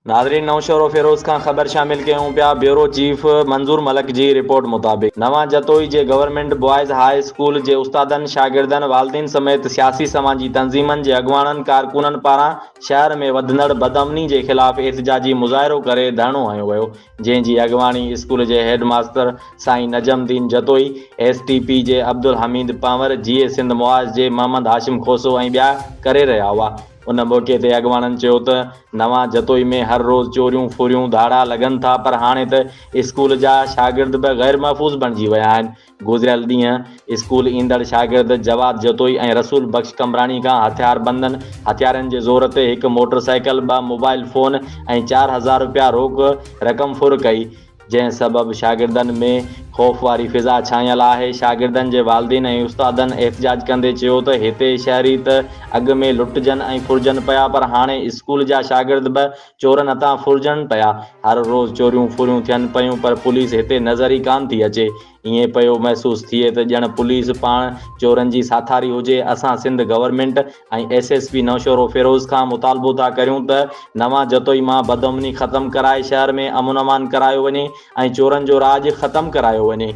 ناظرين نوشهروفيروز کان خبر شامل ڪيون پيا بيورو چيف منظور ملڪ جي رپورٽ مطابق نوان جتوئي جي گورنمينٽ بوائز هاء اسڪول جي استادن شاگردن والدين سميت سياسي سماجي تنظيمن جي اڳواڻن ڪارڪنن پاران شهر ۾ وڌندڙ بدامني جي خلاف احتجاجي مظاهرو ڪري ڌرڻو هنيو ويو جنهن جي اڳواڻي اسڪول جي هيڊ ماستر سائين Najam Uddin Jatoi, S T P جي عبدالحميد پنهور، جيئي سنڌ محاذ جي محمد هاشم کوسو ۽ ٻيا ڪري رهيا هئا. ان موقعي تي اڳواڻن چيو ته نوان جتوئي ۾ هر روز چوريون، ڦريون، ڌاڙا لڳن ٿا پر هاڻي ته اسڪول جا شاگرد به غير محفوظ بڻجي ويا آهن، گذريل ڏينهن اسڪول ايندڙ شاگرد جواد جتوئي ۽ رسول بخش قمبراڻي کان هٿياربندن هٿيارن جي زور تي هڪ موٽر سائيڪل، ٻه موبائل فون ۽ 4000 رپيا روڪ رقم ڦر ڪئي، جنهن سبب شاگردن ۾ خوف واري فضا ڇانيل آهي، شاگردن جي والدين ۽ استادن احتجاج ڪندي چيو ته هتي شهري ته اڳ ۾ لٽجن ۽ ڦرجن پيا پر هاڻي اسڪول جا شاگرد به چورن هٿان ڦرجن پيا، هر روز چوريون ڦريون ٿين پيون پر پوليس هتي نظر ئي ڪانه ٿي اچي، ائين پيو محسوس ٿئي ته ڄڻ پوليس پاڻ چورن جي ساٿاري هجي، اسان Sindh government ۽ S S P Naushahro Feroze کان مطالبو ٿا ڪريون ته نوان جتوئي مان بدامني ختم ڪرائي شهر ۾ امن امان ڪرايو وڃي ۽ چورن جو راڄ ختم ڪرايو وڃي.